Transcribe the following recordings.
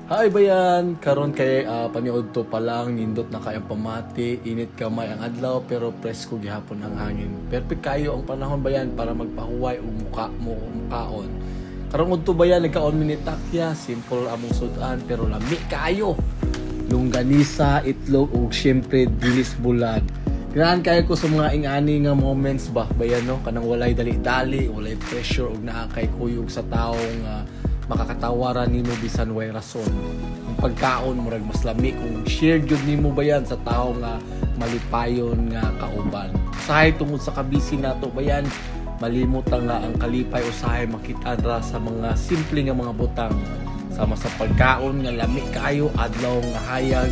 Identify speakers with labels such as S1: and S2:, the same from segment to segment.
S1: Hi bayan, karon kay paniudto pa lang, nindot na kay ang pamati, init kamay ang adlaw pero presko gihapon ang hangin. Perfect kayo ang panahon, bayan, para magpahuway og muka mo mukaon. Karong udto, bayan, nagkaon mi ni Takya, simple among sudan pero lami kayo. Longganisa, itlog ug syempre dilis bulad. Ganahan kayo ko sa mga ingani nga moments ba, bayan, no, kanang walay dali-dali, walay pressure ug naa kay kuyog sa tawo nga makakatawaran nimo bisan way rason. Ang pagkaon murag mas lami kung share gyud nimo, bayan, sa tawo nga malipayon nga kauban. Usahay tungod sa kabisi nato, bayan, malimot nga ang kalipay usahay makita ra sa mga simple nga mga butang sama sa pagkaon nga lami kaayo, adlaw nga hayag.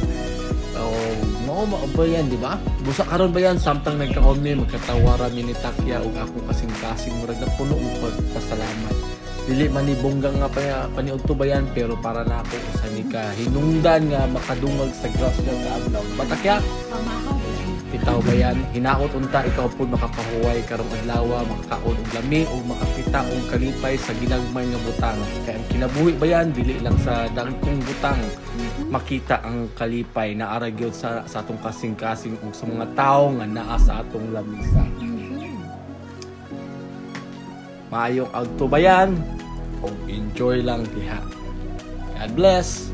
S1: Oh, mao mao ba yan, di ba? Busa karon, bayan, samtang nagkaon mi, magkatawara mi ni Takya ug akong kasing-kasing, murag napuno og pagpasalamat. Dili man ni bongga nga pa paniudto, bayan, pero para nako usa ni ka hinungdan nga makadungag sa grasya sa adlaw. Batakya?
S2: Pamahaw.
S1: Bitaw, bayan, hinaot unta ikaw pud makapahuway karong adlaw, makakaon og lami ug makakita og kalipay sa ginagmay nga butang. Kay ang kinabuhi, bayan, dili lang sa dagkong butang makita ang kalipay, naa ra gyud sa atong kasing-kasing ug sa mga tawo nga naa sa atong lamisa. Maayong adto, bayan, ug enjoy lang diha. God bless.